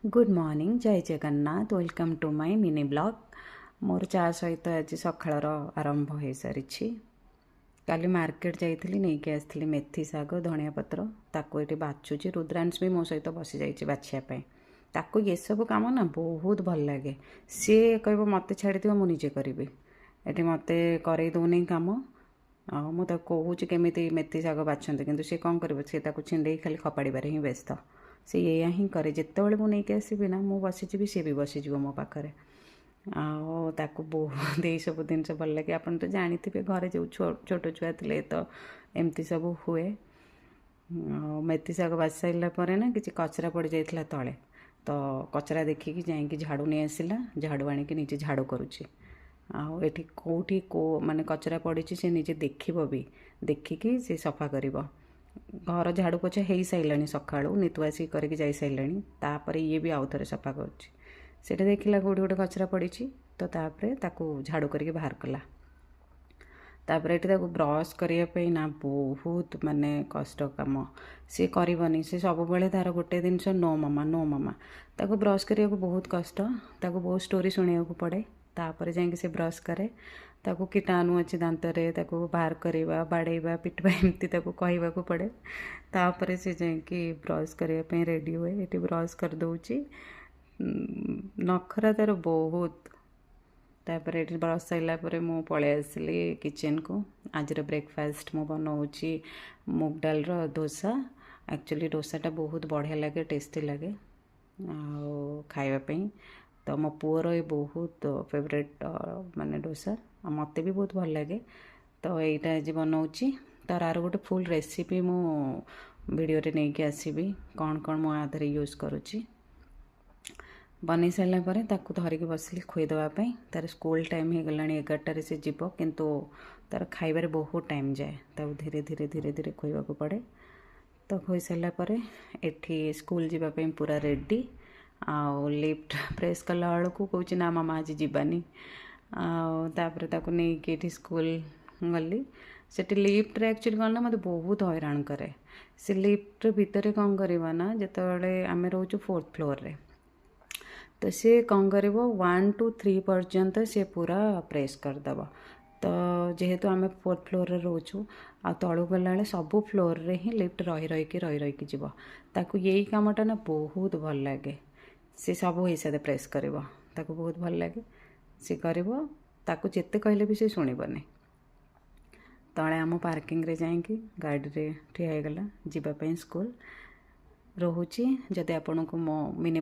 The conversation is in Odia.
ଗୁଡ଼୍ ମର୍ଣ୍ଣିଂ, ଜୟ Jagannath. Welcome to my mini vlog. ମୋର ଚା ସହିତ ଆଜି ସକାଳର ଆରମ୍ଭ ହୋଇସାରିଛି। କାଲି ମାର୍କେଟ ଯାଇଥିଲି, ନେଇକି ଆସିଥିଲି ମେଥି ଶାଗ, ଧଣିଆ ପତ୍ର। ତାକୁ ଏଠି ବାଛୁଛି। ରୁଦ୍ରାଂଶ ବି ମୋ ସହିତ ବସିଯାଇଛି ବାଛିବା ପାଇଁ। ତାକୁ ଏସବୁ କାମ ନା ବହୁତ ଭଲ ଲାଗେ। ସିଏ କହିବ, "ମୋତେ ଛାଡ଼ିଦିଅ, ମୁଁ ନିଜେ କରିବି।" ଏଠି ମୋତେ କରେଇ ଦେଉନି କାମ। ଆଉ ମୁଁ ତାକୁ କହୁଛି କେମିତି ମେଥି ଶାଗ ବାଛନ୍ତି, କିନ୍ତୁ ସେ କ'ଣ କରିବ? ସେ ତାକୁ ଛିଣ୍ଡେଇ ଖାଲି ଫୋପାଡ଼ିବାରେ ହିଁ ବ୍ୟସ୍ତ। ସେ ଏଇଆ ହିଁ କରେ। ଯେତେବେଳେ ମୁଁ ନେଇକି ଆସିବି ନା, ମୁଁ ବସିଯିବି, ସିଏ ବି ବସିଯିବ ମୋ ପାଖରେ। ଆଉ ତାକୁ ବହୁତ ଏଇସବୁ ଜିନିଷ ଭଲ ଲାଗେ। ଆପଣ ତ ଜାଣିଥିବେ, ଘରେ ଯେଉଁ ଛୋଟ ଛୁଆ ଥିଲେ ତ ଏମିତି ସବୁ ହୁଏ। ଆଉ ମେଥି ଶାଗ ବାଛି ସାରିଲା ପରେ ନା କିଛି କଚରା ପଡ଼ିଯାଇଥିଲା ତଳେ, ତ କଚରା ଦେଖିକି ଯାଇକି ଝାଡ଼ୁ ନେଇ ଆସିଲା। ଝାଡ଼ୁ ଆଣିକି ନିଜେ ଝାଡ଼ୁ କରୁଛି। ଆଉ ଏଠି କେଉଁଠି କେଉଁ ମାନେ କଚରା ପଡ଼ିଛି, ସେ ନିଜେ ଦେଖିବ ବି, ଦେଖିକି ସେ ସଫା କରିବ। ଘର ଝାଡ଼ୁ ପୋଛା ହେଇସାରିଲାଣି ସକାଳୁ, ନିତୁ ଆସିକି କରିକି ଯାଇସାରିଲାଣି। ତାପରେ ଇଏ ବି ଆଉ ଥରେ ସଫା କରୁଛି। ସେଇଟା ଦେଖିଲା କେଉଁଠି ଗୋଟେ କଚରା ପଡ଼ିଛି, ତ ତାପରେ ତାକୁ ଝାଡ଼ୁ କରିକି ବାହାର କଲା। ତାପରେ ଏଠି ତାକୁ ବ୍ରସ୍ କରିବା ପାଇଁ ନା ବହୁତ ମାନେ କଷ୍ଟ କାମ। ସିଏ କରିବନି। ସେ ସବୁବେଳେ ତାର ଗୋଟେ ଜିନିଷ, "ନୋ ମାମା, ନୋ ମାମା।" ତାକୁ ବ୍ରସ୍ କରିବାକୁ ବହୁତ କଷ୍ଟ। ତାକୁ ବହୁତ ଷ୍ଟୋରି ଶୁଣିବାକୁ ପଡ଼େ, ତାପରେ ଯାଇକି ସେ ବ୍ରସ୍ କରେ। ତାକୁ କୀଟାଣୁ ଅଛି ଦାନ୍ତରେ, ତାକୁ ବାହାର କରିବା, ବାଡ଼େଇବା, ପିଟିବା, ଏମିତି ତାକୁ କହିବାକୁ ପଡ଼େ। ତାପରେ ସେ ଯାଇକି ବ୍ରସ୍ କରିବା ପାଇଁ ରେଡ଼ି ହୁଏ। ଏଠି ବ୍ରସ୍ କରିଦେଉଛି। ନଖରା ତାର ବହୁତ। ତାପରେ ଏଠି ବ୍ରସ୍ ସରିଲା ପରେ ମୁଁ ପଳେଇ ଆସିଲି କିଚେନ୍କୁ। ଆଜିର ବ୍ରେକଫାଷ୍ଟ ମୁଁ ବନାଉଛି ମୁଗ ଡାଲର ଦୋସା। ଆକ୍ଚୁଆଲି ଦୋସାଟା ବହୁତ ବଢ଼ିଆ ଲାଗେ, ଟେଷ୍ଟି ଲାଗେ ଆଉ ଖାଇବା ପାଇଁ। ତ ମୋ ପୁଅର ଏ ବହୁତ ଫେଭରେଟ୍ ମାନେ ଦୋସା, ଆଉ ମୋତେ ବି ବହୁତ ଭଲ ଲାଗେ। ତ ଏଇଟା ଆଜି ବନାଉଛି। ତାର ଆର ଗୋଟେ ଫୁଲ୍ ରେସିପି ମୁଁ ଭିଡ଼ିଓରେ ନେଇକି ଆସିବି, କ'ଣ କ'ଣ ମୁଁ ଆ ଦେହରେ ୟୁଜ୍ କରୁଛି। ବନେଇ ସାରିଲା ପରେ ତାକୁ ଧରିକି ବସିଲି ଖୁଆଇଦେବା ପାଇଁ। ତାର ସ୍କୁଲ ଟାଇମ୍ ହେଇଗଲାଣି, 11ଟାରେ ସେ ଯିବ, କିନ୍ତୁ ତାର ଖାଇବାରେ ବହୁତ ଟାଇମ୍ ଯାଏ। ତାକୁ ଧୀରେ ଧୀରେ ଧୀରେ ଧୀରେ ଖୁଆଇବାକୁ ପଡ଼େ। ତ ଖୁଆଇ ସାରିଲା ପରେ ଏଠି ସ୍କୁଲ ଯିବା ପାଇଁ ପୁରା ରେଡ଼ି। ଆଉ ଲିଫ୍ଟ ପ୍ରେସ୍ କଲା ବେଳକୁ କହୁଛି, "ନା ମାମା, ଆଜି ଯିବାନି।" ଆଉ ତାପରେ ତାକୁ ନେଇକି ଏଠି ସ୍କୁଲ ଗଲି। ସେଠି ଲିଫ୍ଟରେ ଆକ୍ଚୁଆଲି କ'ଣ ନା ମୋତେ ବହୁତ ହଇରାଣ କରେ ସେ। ଲିଫ୍ଟ ଭିତରେ କ'ଣ କରିବ ନା, ଯେତେବେଳେ ଆମେ ରହୁଛୁ ଫୋର୍ଥ ଫ୍ଲୋରରେ, ତ ସିଏ କ'ଣ କରିବ, 1 2 3 ପର୍ଯ୍ୟନ୍ତ ସିଏ ପୁରା ପ୍ରେସ୍ କରିଦେବ। ତ ଯେହେତୁ ଆମେ ଫୋର୍ଥ ଫ୍ଲୋରରେ ରହୁଛୁ, ଆଉ ତଳକୁ ଗଲାବେଳେ ସବୁ ଫ୍ଲୋରରେ ହିଁ ଲିଫ୍ଟ ରହି ରହିକି ରହି ରହିକି ଯିବ। ତାକୁ ଏଇ କାମଟା ନା ବହୁତ ଭଲ ଲାଗେ। ସେ ସବୁ ହିସାବରେ ପ୍ରେସ୍ କରିବ, ତାକୁ ବହୁତ ଭଲ ଲାଗେ। ସେ କରିବ, ତାକୁ ଯେତେ କହିଲେ ବି ସେ ଶୁଣିବନି। ତଳେ ଆମ ପାର୍କିଂରେ ଯାଇକି ଗାଡ଼ିରେ ଠିଆ ହେଇଗଲା ଯିବା ପାଇଁ ସ୍କୁଲ। ରହୁଛି। ଯଦି ଆପଣଙ୍କୁ ମୋ ମିନି